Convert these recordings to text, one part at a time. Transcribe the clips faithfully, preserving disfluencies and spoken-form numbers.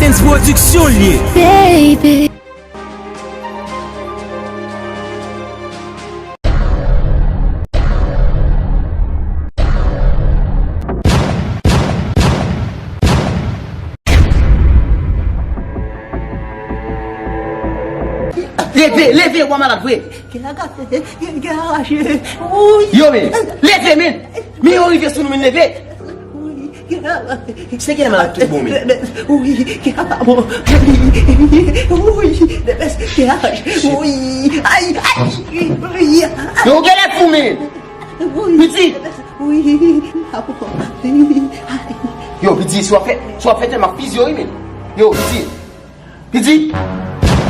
Prince Production l ye. Baby. Leve, leve, w a malad vre. Kè a kase, kè a rache. Yo, men, leve, men. Men yo rive sou nou, men leve. Se gen malad tout bon, men. Wi, kè a pa bon. Wi, kè a rache. Wi, ay, ay. Yo, gen lè fou, men. Piti. Yo, Piti, si w ap fè, si w ap fè tè, m ap fizye w, wi, men. Yo, Piti. Piti!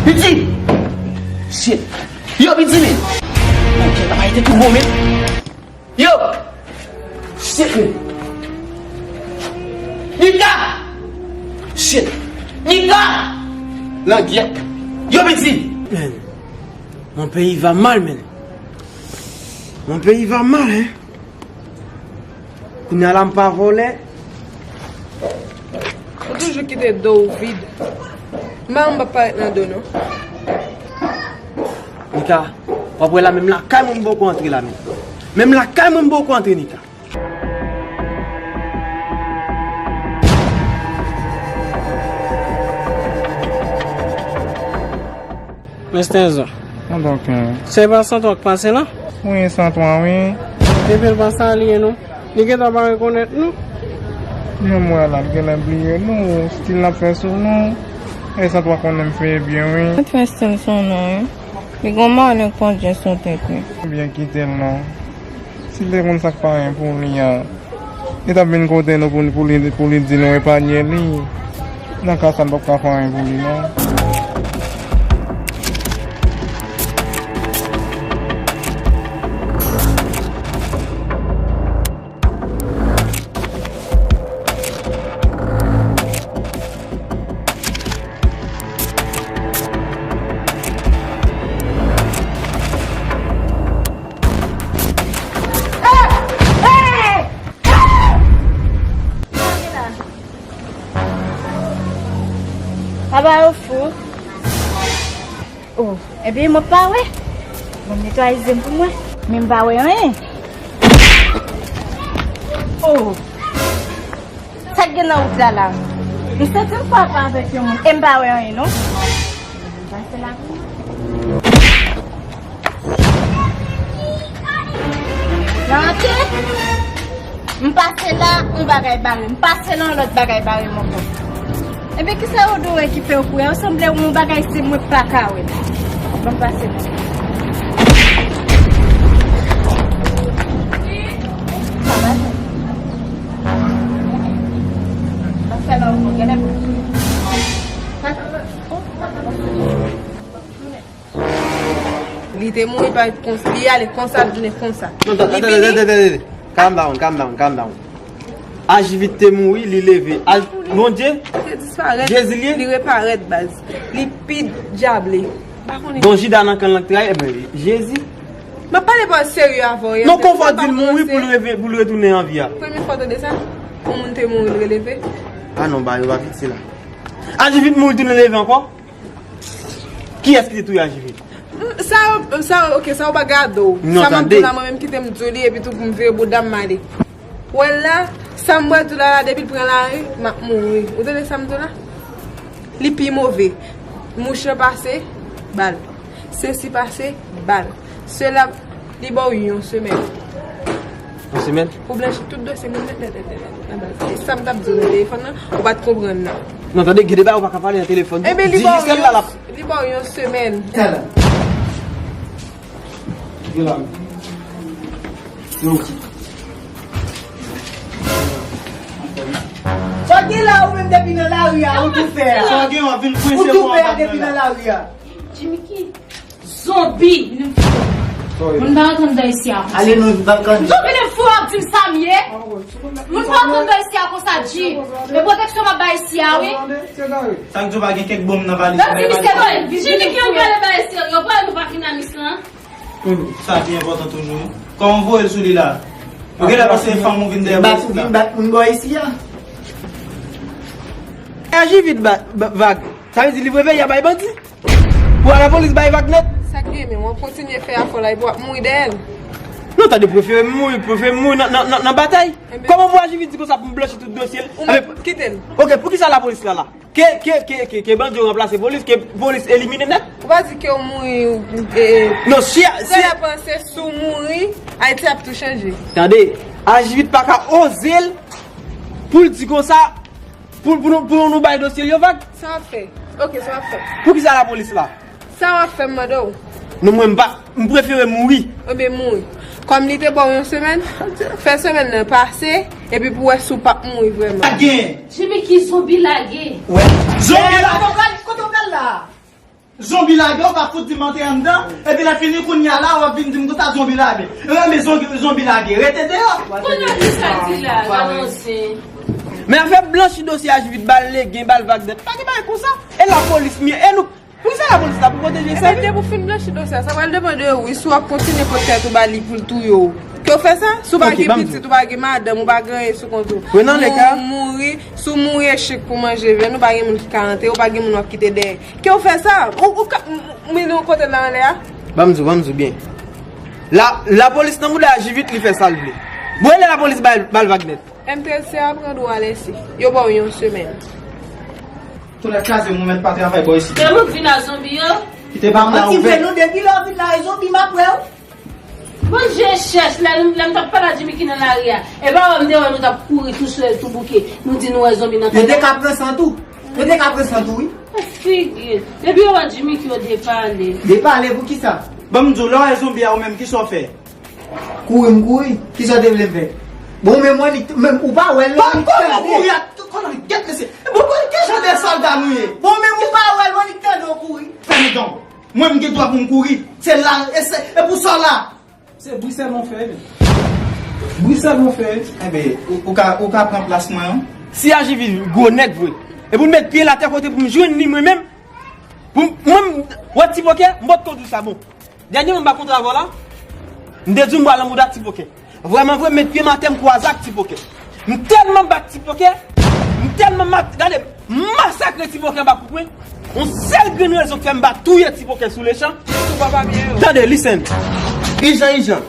Piti! Shit! Yo, Piti, men! Ok, papa, li te tou bon, men! Yo! Shit, men! Nika! Shit! Nika! Langyèt! Yo, Piti! Men, mon pays va mal, men. Mon pays va mal, hein. Kounye a la m pa vòlè. Ou toujou kite do w vid. M pa, m pa parèt nan do, non. Nika, w ap wè la, menm lakay mwen m poko antre la, men. Menm lakay mwen m poko antre, Nika. Mistè Zo. Mwen donk, men. Se pa Santwa k pase la? Wi, Santwa, wi. Epi l pa sa li ye, non. Li gentan pa rekonèt nou. Jan m wè la, l genlè bliye nou, stil l ap fè sou nou. E Santwa konnen m fè byen, wi. Mwen fè stil sou nou, wi. Li gon malè k pandye sou tèt li. Byen kite l, non. Si l te konn sa k pa gen pou li a, li t ap vin kote nou pou, pou li, pou li di nou epanye li. Nan ka sa, n p ap ka fè anyen pou li, non. Papa yo fou. Oh, ebyen, mwen pa wè. Mwen netwaye zye m pou mwen. Men m pa wè anyen. Oh. Sa k gen nan wout la la? M santi m frape avèk yon moun. E m pa wè anyen, non. M pase la pou mwen. Nan antre. M pase la, yon bagay bare m. M pase la, yon lòt bagay bare m ankò. Ebyen, kisa yo dwe wè ki fè yo kouri a? Yo sanble yon bagay se mwen pa ka wè. Ban m pase la. Li te mouri pa konsa, li ale konsa, li tounen konsa. Non, tande, tande, tande, tande. Calm down, calm down, calm down. Ajivit te mouri, li leve. Aj-, Bondye? Li te disparèt. Jezi li ye? Li reparèt, baz. Li pi dyable. Pa konnen. Don Jida nan kan l antre a, ebyen, Jezi. M ap pale pa serye avè w. Non, kòman w di l mouri pou l reve-, pou l retounen an vi a? Premye fwa w tande sa? Yon moun te mouri, l releve? Ah non, ba yo pa piti la. Ajivit mouri, tounen leve ankò? Kiyès ki te touye Ajivit? Mm, sa yo, sa yo, ok, sa yo pa gade w. Non, tande. Sa m ap di w la, mwen menm kite m di w li, epi tou pou m vire bouda m ale. Wè l la, sa m pral di w la, la, depi l pran lari, m ap mouri. Ou tande sa m di w la? Li pi move. Mouch lan pase, ba l. Sesi pase, ba l. Sela, li ba w yon semèn. Yon semèn? Pou blanchi tout dosye moun nèt, nèt, nèt, nèt, nèt, nan baz. E sa m t ap di w nan telefòn nan, ou pa t konprann nan. Non, tande, gen de bagay ou pa ka pale nan telefòn. Ebyen, li ba w yon, li ba w yon semèn. Tèlè. Gen la. Yon ti. Sa gen la ou menm depi nan lari a, ou tou fè a. Sa gen w ap vin kwense. Ou tou fè a depi nan lari a. Jimmy ki zonbi, vin fou. Moun pa antann dan isi a konsa. Ale nou, nou pa antann. Zonbi, vin fou ap di m sa m ye. Moun pa antann dan isi a konsa, G. Men pwoteksyon m ap bay isi a, wi. Sa k di w pa gen kèk bonm nan valiz la? Jimmy, se bon. Jimmy ki antre nan bay isi a, yo pa nou pa fin nan mis lan. Sa pi enpòtan toujou, wi. Kòman w voye l sou li la? Ou genlè panse fanm ou vin dèyè bò isit la? Vin bat moun bò isi a. Ajivit ba, ba, vag. Sa vle di li prefere y a bay bandi. Pou alapolis bay vag nèt. Sa k gen, men w ap kontinye fè afè w la epi w ap mouri dèyè l. Non, tande, prefere m mouri, prefere m mouri nan, nan, nan, nan batay. Kòman pou Ajivit di konsa pou m blanchi tout dosye l? Ou mèt kite l. Ok, poukisa lapolis la la? Ke, ke, ke, ke, ke bandi yo ranplase polis, ke polis elimine nèt. Ou pa di ke w mouri, e, e, non, si, si. Sa la panse si w mouri, Ayiti ap tou chanje. Tande, Ajivit pa ka oze l pou l di konsa, pou, pou nou, pou nou bay dosye l yo vag. Sa w ap fè? Ok, sa w ap fè? Poukisa lapolis la? Sa w ap fè m mande w? Non, mwen m pa, m prefere mouri. Ebyen mouri. Kòm li te ba w yon semèn, fè semèn nan pase, epi pou w wè si w p ap mouri vrèman. Pa gen. Jimmy ki zonbi lage. Wè. Zonbi lage. Kote w pral, kote w pral la? Zonbi lage, ou pa fout di m antre anndan, epi lè fini kounye a la, w ap vin di m konsa zonbi lage. Renmen zonbi, zonbi lage. Rete deyò. Kounye a ki sa di la, anonse. Men afè blanchi dosye Ajivit, ba l legen, ba l vag nèt. Pa gen bagay konsa. E lapolis, men, e nou, Poukisa lapolis la pou pwoteje sèvis? Ebyen, depi w fin blanchi dosye a, sa pral depann de ou, wi, si w ap kontinye pot tèt ou ba li pou l touye w. Ke w fè sa? Si w pa gen pitit, ou pa gen madanm, ou pa gen anyen sou kont ou. Ou mouri, si w mouri echèk pou manje vyann, ou pa gen moun ki ka antre, ou pa gen moun w ap kite dèyè. Ke w fè sa? Ou, ou ka, m, m, men nou kote l la anlè a? Ban m di w, ban m di w byen. La, lapolis nan mouda Ajivit, li fè sa l vle. Bon, e lè lapolis ba l, ba l vag nèt. M trèz se aprann ou a lèse. Yo ba w yon semèn. Tou lè kraze, mwen mèt pa travay bò isit. Se ou k vin a zonbi yo? Kite pa m la ouvè. Anti vle nou depi lè w vin la e zonbi m ap wè w. Bon, je chèch lè, lè m t ap pale a Jimmy ki nan lari a. E pa wè m te wè nou t ap kouri tou sèl, tou bouke. Nou di nou wè zonbi nan kay la. Yo te ka pran san tou. Yo te ka pran san tou, wi. Figi. Depi yo wè Jimmy ki yo depale. Depale poukisa? Ban m di w, lè w wè zonbi a ou menm, kisa w fè? Kouri m kouri. Kisa w te vle m fè? Bon, men mwen, li, men ou pa wè l, non, li tande. Kouri a tout konnen, gèt mesye. Bon, bon, ki jan de sòlda nou ye? Bon, men ou pa wè l, non, li tande w kouri. Fè m don. Mwen, m gen dwa pou m kouri. Se la, e se, e pou sa w la. Se bri sèlman w fè, men. Bri sèlman w fè. Enben, ou, ou ka, ou ka pran plas mwen an. Si Ajivit gwo nèg vre, e pou l met pye l atè kote pou m jwenn li mwen menm, pou m, mwen, m, wè Ti Pokè, m potko di w sa, bon. Dènyèman m pa kontre avè w la, m te di w m pral nan mouda Ti Pokè. Vrèman vre, m met pye m atè, m kwaze ak Ti Pokè. M tèlman bat Ti Pokè, m tèlman mat-, gade, m masakre Ti Pokè anba kout pwen. Yon sèl grenn rezon k fè m pa touye Ti Pokè sou lechan. Sou papa byen yo. Tande, listen. Ijan, ijan.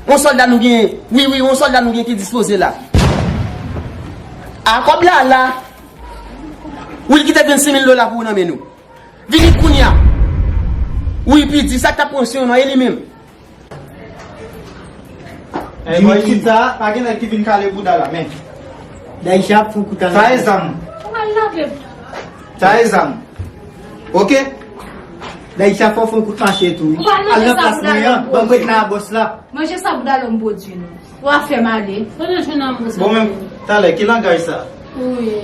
Yon sòlda nou genyen. Wi, wi, yon sòlda nou genyen ki dispoze la. A kòb la, la. Wi, li kite vennsenk mil dola pou ou nan men nou. Vini kounye a. Wi, P D, sa k t ap pran swen nan, e li menm. Ey, bòy, isit sa, pa gen nèg ki vin kale bouda la, men. Daisha ap fon kout an. Sa e zam. Ou al lave. Sa e zam. Ok? Daisha fò fon kout mache tou, wi. Ou pa al nan plas mwen an, ban m ret nan bòs la. Manje sa bouda lòm pwodui nou. Ou a fè m ale. Bon, men, talè, ki langaj sa? Wi.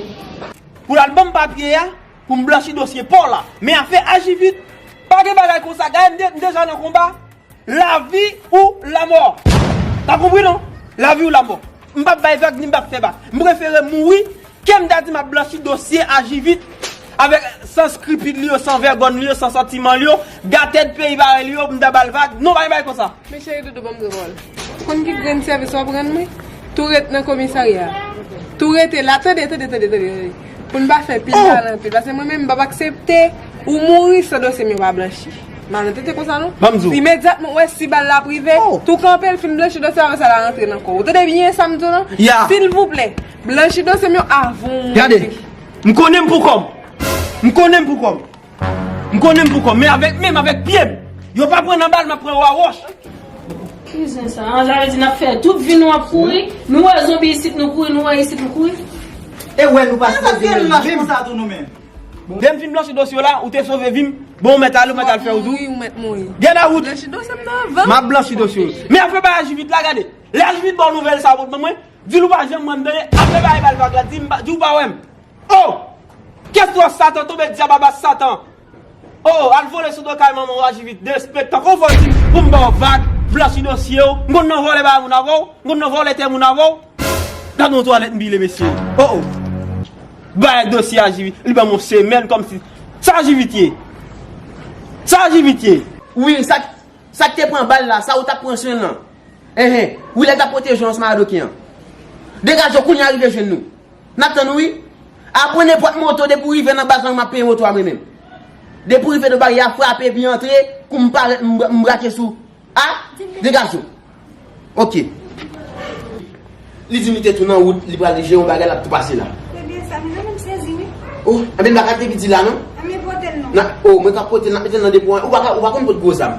Pou l al ban m papye a, pou m blanchi dosye pa w la. Men afè Ajivit, pa gen bagay konsa. Gade, m de-, m deja nan konba. Lavi ou lamò. T ap konprann, non? Lavi ou lamò. M p ap bay vag, ni m p ap fè bak. M prefere mouri, ke m ta di m ap blanchi dosye Ajivit avèk san skripid li yo, san vègòn li yo, san santiman li yo, gatèd peyi parèy li yo, pou m ta ba l vag. Non, pa gen bagay konsa. Men cheri doudou, ban m di w pawòl. Ou konn ki grenn sèvis w ap rann mwen? Tou ret nan komisarya. Tou rete la, tande, tande, tande, tande, tande. Pou n pa fè pil pale anpil. Paske mwen menm, m p ap aksepte ou mouri san dosye m yo pa blanchi. Malonèt, te konsa, non? Ban m di w. Imedyatman, w wè si bal la ap rive, tou kanpe l, fin blanchi dosye, apre sa, l a rantre nan kò w. Ou tande byen sa m di w lan? Silvouplè, blanchi dosye m yo avan w mouri. Gade, m konnen m pou kò m. M konnen m pou kò m. M konnen m pou kò m, men avèk men m, avèk pye m. Yo pa pran nan bal, m ap pran yo a wòch. Ki zen sa? An, sa vle di n ap fè tout vi nou ap kouri. Nou wè zonbi isit, nou kouri, nou wè isit, nou kouri. E wè nou pa sipoze menm. Lach konsa tou nou menm. Depi m fin blanchi dosye w la, ou te sove vi m. Bon, ou mèt ale, ou mèt al fè ou tou. Ou mèt mouri. Get out. Blanchi dosye m nan avan. M ap blanchi dosye w. Men afè bagay Ajivit la, gade. Lè Ajivit ba w nouvèl sa, ou pot ban mwen. Di l ou pa janm wè m, tande. Afè bagay ba l vag la, di m pa, di w pa wè m. Oh! Kèt twò Satan tonbe dyab aba Satan! Oh, al vole sou do kay manman w Ajivit, derespektan. Kòman w fè w di m pou m ba w vag, blanchi dosye w? M konn nan vòlè bagay moun avè w? M konn nan vòlè tè moun avè w? Gade yon twalèt m pile, mesye. Oh, oh! Bagay dosye Ajivit, li ban m yon semèn kòmsi. Sa Ajivit ye? Sa Ajivit ye? Wi, sa, sa k te pran bal la, sa ou t ap pran swen l lan. Enhen, wi, lè l t ap pwoteje w ansanm a Adoken an. Degaje w kounye a, rive jwenn nou. N ap tann ou wi. Apre nenpòt moto, depi w rive nan baz la, m ap peye moto a mwen menm. Depi w rive nan baryè a, frape epi antre, kou m parèt, m, m brake sou. A? Degaje w. Ok. Li di m li te tou nan wout, li pral jere yon bagay, l ap tou pase la. Se byen sa, mezanmi, m sezi, wi. Oh, enben, m pa ka te piti la, non? Ann men pote l, non. Nan, oh, mwen ka pote l, n ap mete l nan depo, ou pa ka, ou pa konn pot gwo zam.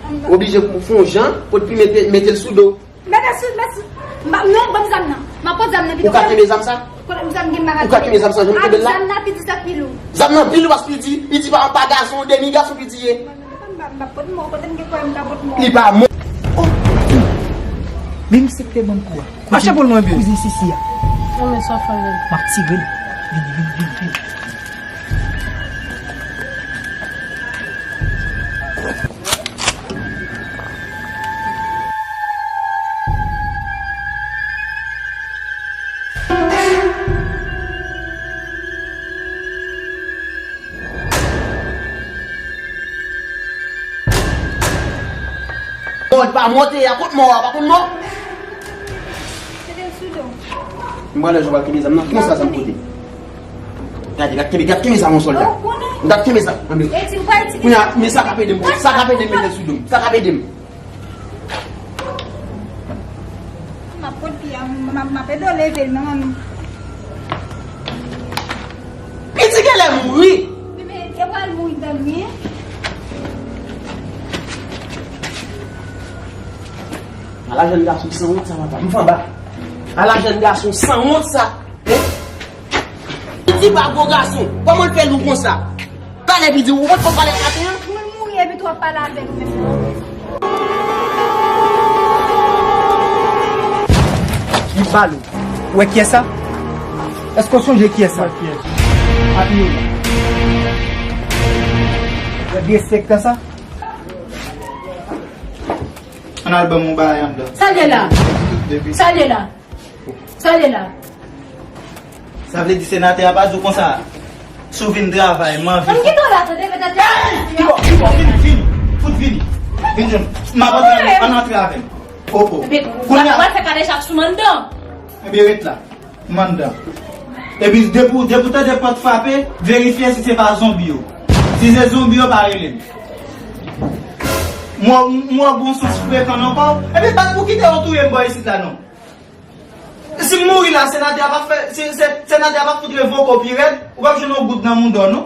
Ann ba- Oblije pou fè yon jan, pot pi mete, mete l sou do. Mete sou, mete sou. M pa, non, ban m zam nan. M ap pot zam nan pito. Ou ka kenbe zam sa? Kote m zam gen bagay? Ou ka kenbe zam sa, jan m kenbe l la? Zam nan pi di sa k pi lou. Zam nan pi lou paske li di, li di pa, pa gason, demi gason li di ye. M pa, m pa pot mò, kote m gen kwè m ka pot mò? Li pa mò. Oh! Men misye ki te ban m kou a. Mache pou l mwen, byen. Kouzin Sisi a. Non, men sa fè l. M ap tire l. Vini, vini, vini, vini. Bon, pa monte a, kot mò a, pa konn mò? Mwen lè jò pa kenbe zam nan. Kòman sa zam kote? Gade, gade kenbe, gade kenbe zam yon sòlda. Gade kenbe zam. Anbe. Kounye a, men sa k ap ede m. Sa k ap ede m mete l sou do m. Sa k ap ede m. M ap pot pi a, m ap, m ap ede w leve l, manman m. Piti genlè mouri. Bebe, e pral mouri dan li. Ala jèn gason sanwont sa, papa. M fè anba. Ala jèn gason sanwont sa. Eh? Piti pa gwo gason. Kòman l fè lou konsa? Talè Piti, ou konn pale maten an? Moun mouri epi tou w ap pale avè l ou menm nan. M bal ou. Ou wè kiyès sa? Èske w sonje kiyès sa? Apiye w la. Ou wè dezenfektan sa? Ann al ban m yon bagay anndan. Sa l ye la? Sa l ye la? Sa l ye la? Sa vle di senatè a pa di w konsa, si w vin travay, m anvi. Ann kite w la, tande, mèt atè. Kibò, kibò, vini, vini. Fout vini. Vin jwenn. M ap antre, ann antre avè m. Oh, oh. Kounye a. Ou pral fè kadejak sou m anndan. Ebyen, ret la. M anndan. Epi, depi, depi w tande pòt frape, verifye si se pa zonbi yo. Si se zonbi yo, pa rele m. M wè, m wè w gon sans frekan nan kò w. Epi, bat pou kite yo touye m bò isit la, non. Si m mouri la, senatè a p ap fè, se, se, senatè a p ap fout revoke w pi rèd, ou p ap jwenn yon goud nan mouda w, non.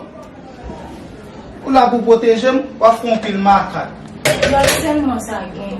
Ou la pou pwoteje m, w ap fè yon pil makak. Djòl sèlman sa gen.